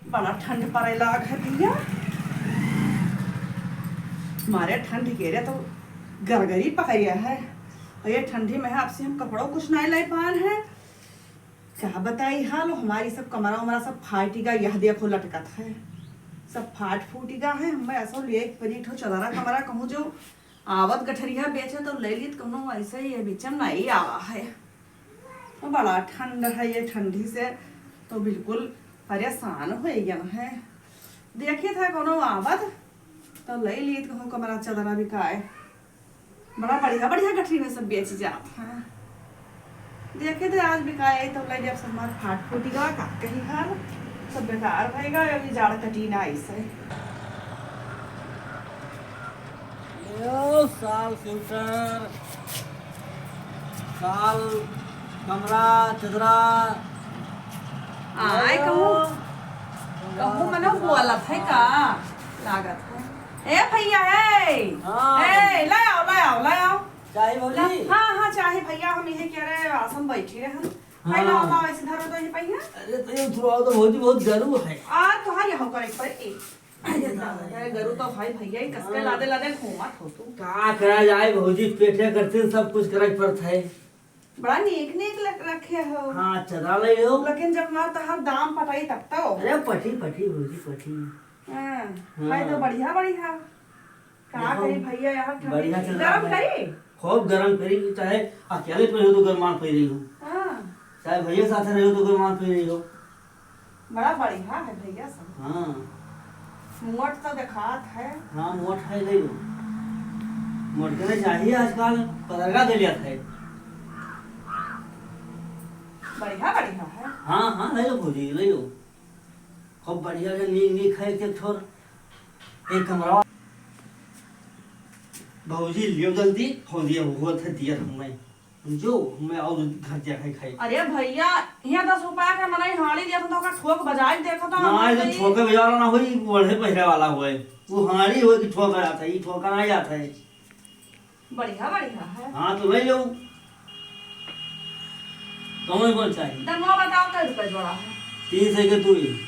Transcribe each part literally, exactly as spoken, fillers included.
बड़ा ठंड पड़े लाग है भैया, मारे ठंड के रे तो गरगरी पकड़िया है। और ये ठंडी में है, आपसे हम कपड़ों कुछ नहीं ले पान है। क्या बताई हाल, हमारी सब कमरा उमरा सब फाटी गा, यह देखो लटकत है, सब फाट फूटी गा है। हमें ऐसा लिए एक परी ठो चदरा कमरा कहूँ जो आवत गठरिया बेचे तो ले लीत, कहूँ ऐसे ही ये बिचम नहीं आवा है। तो बड़ा ठंड है, ये ठंडी से तो बिल्कुल परेशान हो गया है। देखित है कोनो आवत तो ले लीत कहूँ कमरा चदरा बिकाए। बड़ा बढ़िया बढ़िया गठरी में सब बेच जात है। देखित है आज बिकाए तो ले जब सब हमार फाट फूटी गवा का कहीं घर सब बेकार भई गवा, अभी जाड़ कटी ना ऐसे। लो साल स्वेटर, साल कमरा, चदरा। आय, कहूँ, कहूँ मनो बोलत है का? लागत है। ए भैया, ए! हाँ। ए, ले आओ, ले आओ, ले आओ। चाही भौजी? ला, हाँ, हाँ, चाही भैया, हम इहे कह रहे, आसन बैठी रहे हम। हाँ। भाई, लाओ, लाओ, ऐसे धरो तो ये पहिया। अरे, तो ये उठवाओ तो भौजी, बहुत गरु है। आ, तोहार यहाँ करे पर एक। अरे दादा, गरु तो भाई भैया ही कसके हाँ। लादे लादे घूमत हो तू। का करा जाए भौजी, पेटे करते सब कुछ करे के पड़त है। बड़ा नीक नीक लग रखे हो। हाँ, चदरा ले लो। लेकिन जब ना तहार दाम पटाई तब तो। अरे पटी, पटी भौजी, पटी। हाँ, हाँ। भाई तो बढ़िया बढ़िया। का देखो, करी भैया, यहाँ ठंडी बढ़िया चल रहा गरम है। करी? खूब गरम करी, चाहे अकेले पे हो तो गरमान पे रही हो। हाँ। चाहे भैया साथ रहे हो तो गरमान पे रही हो। बड़ा बढ़िया है भैया सब। हाँ। मोट तो देखात है। हाँ, मोट है, ले लो। मोट के नहीं चाहिए आजकल, पतरका के लिए है। बढ़िया, बढ़िया है। हाँ, हाँ, ले लो भौजी, ले लो। खूब बढ़िया से नीक, नीक है, एक ठोर। एक कमरा। भौजी, लियो जल्दी, हो दिया, हुआ था दिया हमें। जो, मैं और घर जा खाई, खाई। अरे भैया, यहाँ दस रुपया के मनई हाड़ी दिया था, तो ओकर ठोक बजाई देखा तो ना, हम ये तो कहीं ठोके बजाए वाला ना होई, बढ़े पहिरे वाला होए। वो हाड़ी होए कि ठोका जाता है, ये ठोका नहीं जाता है। बढ़िया, बढ़िया है। हाँ, तो ले लो। कौन, कौन चाहिए? दनवा बताओ, कै रुपया जोड़ा है? तीन सौ के दुई।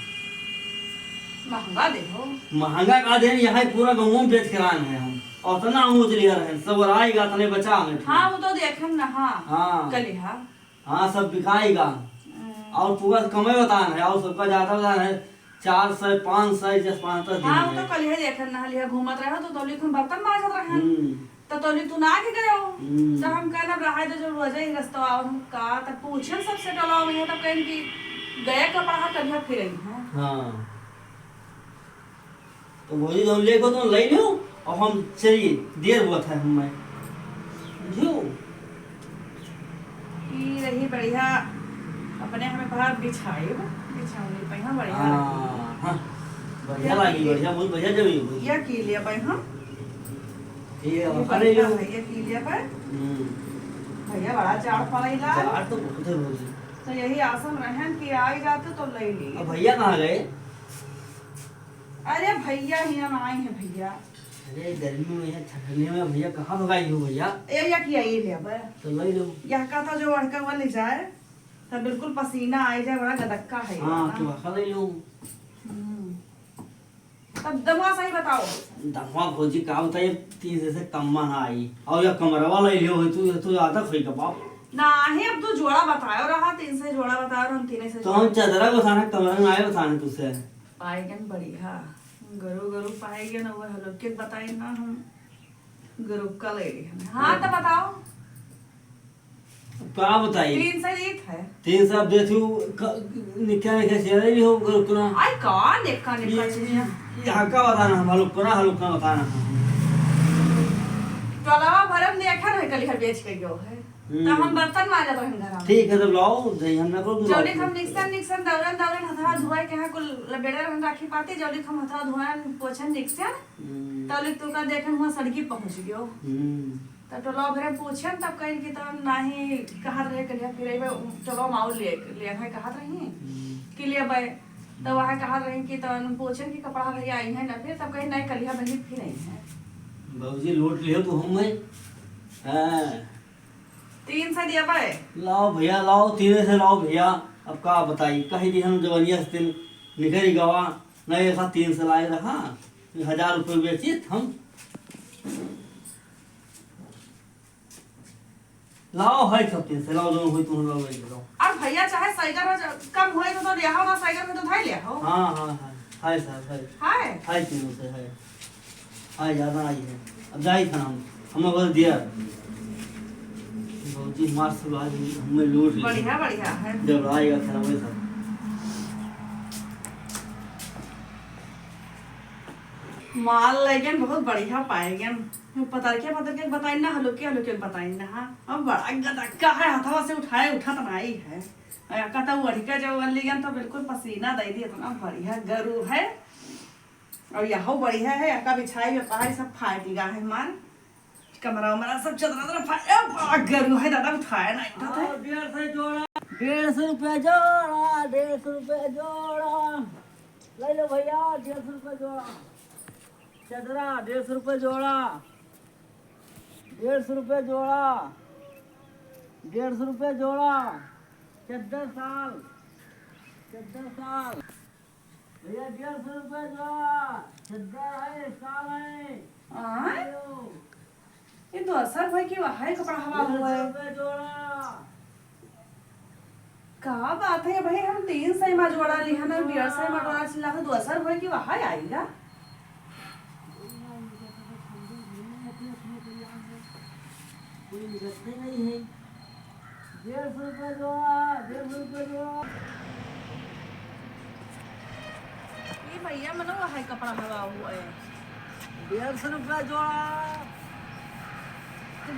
महंगा दे हो। महंगा का दे, यहाँ पूरा गाँव में बेच के लान है हम। और इतना ऊँच लिया रहे, सब और आएगा, इतने बचा हमें। हाँ, वो तो देखन ना, हाँ। हाँ। कलिहा। हाँ, सब बिकाएगा। हम्म। और पूरा कमे बतान है, और सबका ज्यादा बतान है, चार सौ, पाँच सौ, जस पाँच सौ दिन हाँ, वो में। तो कलिहा देखन ना, लिहा घूमत रहे हो, तो तौली हम बर्तन माजत रहे हैं। हम्म। तो तौली तू ना के गयो। हम्म। तो हम कहना, अब रहा दे, जो रोजे ही रस्ता आओ, हम का, तब पूछन सबसे टोला में है, तब कहन कि गए कपड़ा कलिहा फिर आई है। हाँ। तो भौजी जौन लेके हो, तो ले लो, और हम चलिए, देर हुआ था हमें। जो। ई रही बढ़िया, अपने हमें बाहर बिछाइब, बिछौनी पे हम बढ़िया हाँ, रही। हाँ। बढ़िया या लागी, की बढ़िया, बहुत बढ़िया जमी हुई। या की लिया भाई हम? ये ये हम खा ले बढ़िया लो। है, ये की लिया भाई? हम्म। भैया बड़ा जाड़ पड़ेला। जाड़ तो बहुत है भौजी। तो यही आसन रहन कि आ ही जाते तो ले ली। अब भैया कहाँ गए? अरे भैया, हियाँ ना आई है भैया। अरे गर्मी में, यहाँ ठंडे में भैया कहाँ भगाई हो भैया? ए, या किया ये ले अब। तो ले लो। यह का था जो अड़का हुआ ले जाए, तब बिल्कुल पसीना आई जाए, बड़ा गदक्का है हाँ, ये तो वाला। वाला ले लो। हम्म। तब दमवा सही बताओ। दमवा भौजी का बताइए, तीन सौ से कम में ना आई। और या कमरवा ले लियो, तू, तू ज्यादा खोई का बाप। ना ही, अब तू जोड़ा बतायो रहा, तीन सौ जोड़ा बतायो रहा, हम तीन सौ तो हम जोड़ा। चदरा बताना, कमरा ना आए बताने तुझसे। पाएगन बढ़िया, गरु गरु पाएगन, वो हलुके बताई ना हम गरु का ले रही हैं। हाँ, तो बताओ। अब का बताई? तीन सौ रीत है। तीन सौ अब देती हूँ, क-, निक्का निक्का चेहरा भी हो गरु को ना। आई का निक्का निक्का ये, चेहरा? ये हल्का बताना, हलुका ना, हलुका बताना। टोलावा भरम देखा रहे, कलिहा बेच के गयो है। हम्म। तो हम बर्तन माजत रहन घर में। ठीक है, तब लाओ, जय हम ना करो, जौली लाओ। हम निक्सन, निक्सन, दौरन, दौरन, हथवा धोए के यहाँ कुल लबेड़े रहन राखी पाती, जौली हम हथवा धोएन, पोछन, निक्सन, हम्म। तौली तू का देखन हुआ सड़की पहुँच गयो। हम्म। तो टोला भरे पूछन, तब कहिन कि तो नाही कहत रहे, कलिहा फिर अइबे, टोला माऊ ले, ले है कहत रही हम्म। कि ले अबे। तो वहाँ कहत रही कि तो पूछन कि कपड़ा भैया आई है ना फिर, तब कहिन नहीं, कलिहा बहिनी फिर आई है। बाबूजी, लूट लियो तू हम में। हाँ। तीन सौ दिया पाए। लाओ भैया, लाओ, तीन सौ लाओ भैया। अब का बताई, कही दी हम जवनिया से दिन निकल गवा, नहीं ऐसा तीन सौ लाए रहा, हजार रुपये बेचित हम। लाओ, है सब तीन सौ, लाओ, जो होई तुम लोग ले लो। अब भैया, चाहे साइकिल हो, कम होई तो, तो ले आओ ना, साइकिल में तो धाई ले आओ। हाँ, हाँ, हाँ, है सर, है। है? है तीनों से, है। हाँ, ज्यादा आई है। अब जाई था हम, हम लोग दिया। भौजी मार से आज हमें लूट ली। बढ़िया, बढ़िया है। जब आएगा था वही सब। माल लेगेन, बहुत बढ़िया पाएगेन। पतरके, पतरके बताइन ना, हलुके, हलुके बताइन ना, हाँ। अब बड़ा गदक्का है, हथवा से उठाए, उठत नाई है। आ, कहता, "वो अढ़िका जब लेगेन तो बिल्कुल पसीना दे दिए, इतना बढ़िया गरु है।" और यहो बढ़िया है, एका बिछाई व्यापारी सब फाट गा है हमार। कमरा उमरा सब चदरा उदरा फाट, ए, बा, गरु है दादा, उठाए ना, उठाते हैं। और डेढ़ सौ जोड़ा। डेढ़ सौ रुपया जोड़ा, डेढ़ सौ रुपया जोड़ा। ले लो भैया, डेढ़ सौ रुपया जोड़ा। चदरा, डेढ़ सौ रुपया जोड़ा। डेढ़ सौ रुपया जोड़ा। डेढ़ सौ रुपया जोड़ा। चद्दर साल। चद्दर साल। भैया, डेढ़ सौ रुपया जोड़ा, चद्दर है, साल है। आय? लो। ये दोसर भाई के वहाई कपड़ा हवा डेढ़ सौ हुआ है। रुपया जोड़ा। का बात है भाई, हम तीन सौ मा जोड़ा लिहा ना, डेढ़ सौ मा जोड़ा चिल्ला, तो दोसर भाई के वहाई आइला। कोई निकलते नहीं है। डेढ़ सौ रुपया जोड़ा, डेढ़ सौ रुपया जोड़ा। ये भैया, मनो, वहाई कपड़ा हवा हुआ है। डेढ़ सौ रुपया जोड़ा। ये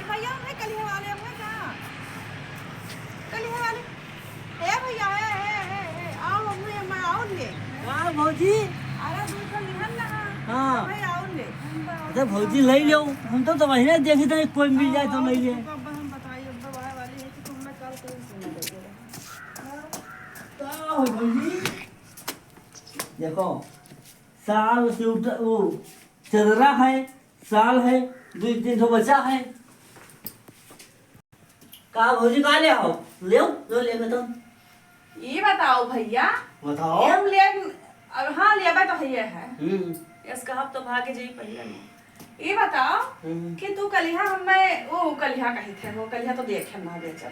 भैया, हम है कलिया वाले, हम है का? कलिया वाले। ए भैया, ए, ए, ए, ए, आओ, हम, हम, आओ ले। का भौजी? अरे, दूध तो लिहन ना। हाँ। भाई, आओ ले। हम तो अच्छा, भौजी, ले लो। हम तो, तो वही देखी थे, कोई मिल जाए तो ले ले। अब हम बताइए, अब भाई वाली है कि तुम मैं कल कोई सुना देते रहे। का हो भौजी? देखो, साल से उठ-, वो चदरा है, साल है, दो तीन ठो बचा है। का भौजी, का ले आओ? ले आओ, जो लेबे तो। ये बताओ भैया। बताओ। हम ले, अब हाँ, लेबे तो हइये है। हम्म। यस कहब तो भागे जाई पहिले में। ये बताओ हम्म। कि तू कलिहा हमें, वो कलिहा कही थे, वो कलिहा तो देखे ना बेचल।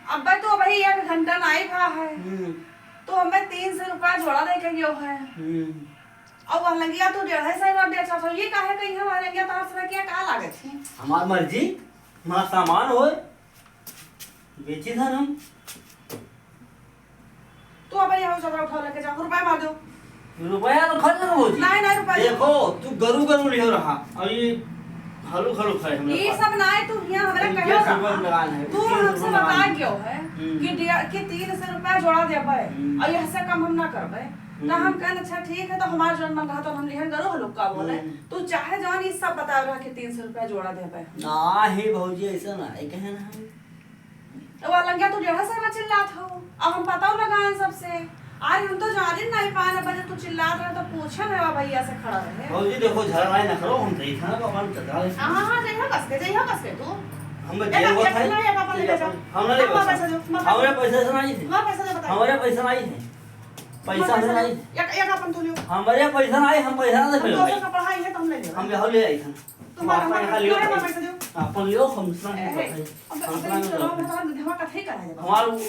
अब तो भाई एक घंटा नाई भा है। हम्म। तो हमें तीन सौ रुपया जोड़ा दे के गयो है। हम्म। और वह लंगिया तू डेढ़ सौ में बेचत हो, ये काहे कहीं हमारे लंगिया तोहर से क्या का लागत है? हमार मर्जी, हमार सामान होए, बेची धन हम। तू अपन यहाँ चदरा उठा लेके जा, रुपया मार दो। रुपया तो खर्च ना भौजी। नहीं, नहीं, रुपया दे। देखो, तू गरु गरु लिहो रहा, और ये हलुक हलुक है हमरा ये पास। सब ना है, तू यहाँ हमरा ये कहो गैस रहा। ऊपर लगान है, तू तीन सौ हमसे रुपया बता लगान है। क्यों है हम्म। कि डे-, कि तीन सौ रुपया जोड़ा देबे हम्म। और यह से कम हम ना करबे। तो हम्म। हम कहन, "अच्छा ठीक है, तो हमार जौन मन रहा तो हम लिहन गरु हलुक का बोले। हम्म। तू चाहे जौन ये सब बता रहा कि तीन सौ रुपया जोड़ा देबे।" ना हे भौजी, ऐसा ना है, कहे ना है। तो वो लंगिया तू डेढ़ सौ में चिल्लात हो, अब हम पता लगाएं सबसे। अरे हम तो जाने नहीं पाए ना, बजे तू चिल्लात रहे तो पूछे ना भैया से खड़ा रहे। भौजी देखो, झगड़ा ना करो, हम देखा ना अपन चदरा ले। हाँ, हाँ, हाँ, जइहो कस के, जइहो कस के तू। हम एक, बजे एक, हुआ एक, था, ना, एक अपन ले एक जा। अपन, हम ना ले हम पैसा। पैसा दो, हम हमारे पैसा से नहीं थे। हमारे पैसा दो, बताइए। हमारे पैसा नहीं थे। पैसा हमारे हमें पैसा नहीं। एक, एक अपन तो लियो। हमारे पैसा नहीं, हम पैसा ना हम दे तो भाई। उसका पढ़ाई है, तो हम ले लेंगे। हम यहाँ ले आई था। तुम्हारा हम आपका यहाँ हमारा लियो तुम्हारा भाई। पैसा दो। अपन लियो, हम सुना ए, नहीं है। पढ़ाई। अब हम अपने सुना नहीं चलो, पढ़ाई। हम तो हम धमा कथई करा है। हमार वो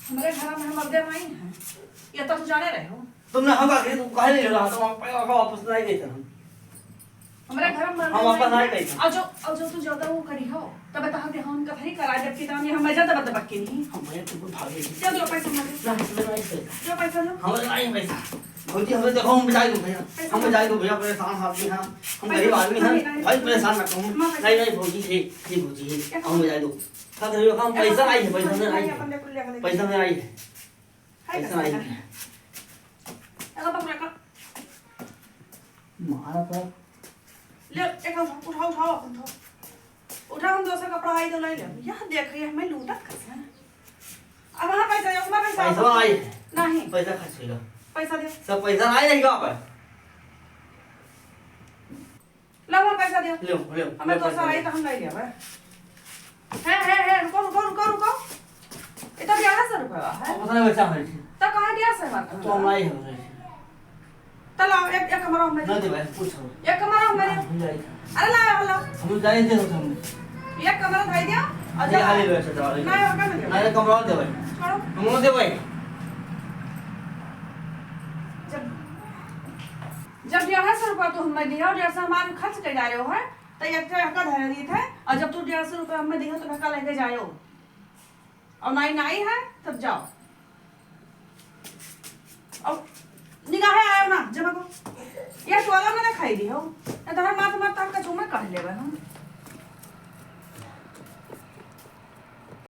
हमरे घर में हम अब दे नहीं है। ये तो तू जाने रहे हो। तुमने हम आखिर तू काहे नहीं रहा? तो हम पैसा वापस नहीं देते हम। हमरे घर में हम वापस नहीं देते। और जो, और जो तू ज्यादा वो करी हो, तब बता दे हम कथई करा, जबकि तो हम यहाँ मजा दबा दबा के नहीं। हम भैया तुमको भाग गए। दे दो पैसा हमारे। नहीं, हमें नहीं पैसा। दो पैसा दो। हमें नहीं पैसा। भौजी, हमें देखो, हम जाए दो भैया। पैसा हम दो। जाए दो भैया, परेशान आदमी हैं। हम पैसा गरीब आदमी हैं। नहीं, नहीं। भाई, परेशान मत हो। हमारे पैसा नहीं, नहीं, भौजी, ठीक, ठीक, भौजी, ठीक। क्या हम जाए दो। का करियो काम? पैसा नहीं है, पैसा नहीं है। अपन देखो, ले, ले। पैसा नहीं है। है पैसा नहीं पैसा? है। एगो पकड़ का। मारा तो। ले, एक उठाओ, उठाओ, उठाओ, अपन उठाओ। उठाओ, हम दोसर कपड़ा आई तो ले ले। यह देख, ये हमें लूटत कैसे है? अब हाँ पैसा दे, हमारा पैसा पैसा वापस। आई। नहीं। पैसा खर्च होइगा। पैसा दे। सब पैसा आई रहेगा आप। ला, हमारा पैसा दे। ले, ले, हमें ले तो पैसा सारा ले। ही तो हम ले लिया है। है, है, है, रुको, रुको, रुको, रुको। ये तो ग्यारह सौ रुपया है। अब पता नहीं बचा है। तो कहाँ गया से हमार तो खाना? हम आई हम नहीं। तो लाओ, एक, एक कमरा हमें ना दे। दे भाई, कुछ हो। एक कमरा हमें दे। हम जाए। अरे लाओ, लाओ। हम जाए दे हम। एक कमरा भाई दिया, और ये जा। हाली बैठ जाओ, हाली। ना, यहाँ का नहीं। ना, ये कमरा दे भाई। छोड़ो। हम दे भाई। जब, जब डेढ़ सौ रुपया तू हमें दिया और डेढ़ सौ हमारे खर्च कर जा रहे हो, है? तो एक ठे हका धरे दी थे, और जब तू डेढ़ सौ रुपया हमें दिया, तो हका लेके जायो। और नाई, नाई है, तब जाओ। और निगाहे आयो ना, जमा को। ये टोला में ना खाई दी हो। ना तो हर माथ माथ तक का चूमा काट लेबे हम।